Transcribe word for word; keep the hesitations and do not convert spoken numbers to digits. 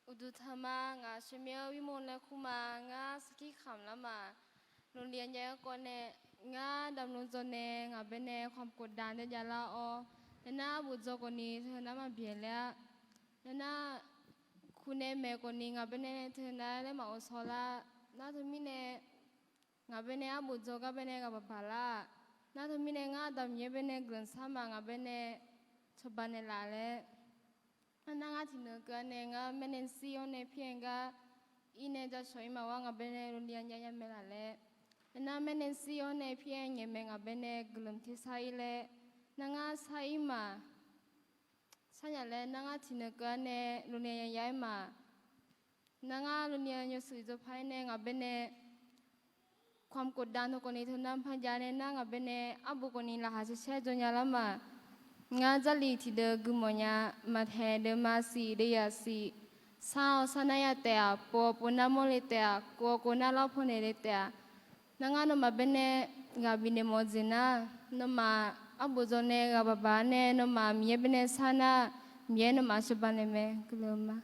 Uqduq tanq ma. Ngaq ชื่อ Myaer-eu Wirmov laer kur ma. Ngar sarkir khamq lar ma. โรงเรียน yaer-eu kawv nae, ngar damqluf dzaw nae ngaq bae nae ความกดดัน jav-lar-awr, nae nar arbof dzaw khawfni teunar maqbyaeq ler-a. Nae nar kuq nae maeq khawfni ngaq bae nae teunar laer maqghov shaw lar. Nar teumirnae ngaq bae nae arbof dzaw gar bae nae ghaq baq baq lar. Nar teumirnae ngar Aqda Miqyaer bae nae guiqlanq shar ma. Ngaq bae nae cawba naeqlaf laer. Nar ngar tiqneuq keuv-a nae ngar maernancy-awr nae พี่แอน gar ir nae jashawq ir ma war ngaq bae nae โรงเรียน yaer ya mae laf laer. Nar maernancy-awr nae พี่แอน nyaef mae ngaq bae nae guiqlanq tersar ir laer. Nar ngar sar ir ma. Sharnya laer nar ngar tiqneuq keuv-a nae โรงเรียน yaer ma. Nar ngar โรงเรียน yawshuif dzaw par-aer nae ngaq bae nae ความกดดัน teu khawfni teunar par jav nae nar ngaq bae nae arbof khawfni laqkhaq caer caer dzaw nya lar ma. Ngar Jarlif tiqdeuq gui mawf nya. Maqtaeq deuvma siq deuvya siq, sar-awq sar nar ya taef-aq, pov-awq pov nar mawrle taef-aq, kov-awq kov nar lawr pawnaeq le taef-aq, nar ngar nawmaf bae nae ghaq bifnaeq mawf-eu jeq nar, nawmaf arbof dzaw nae ghaq baq baq-a nae nawmaf Miqyaer bae nae sar nar, Miqyaer nawmaf cawba naeq mae. Guiqlanq ma.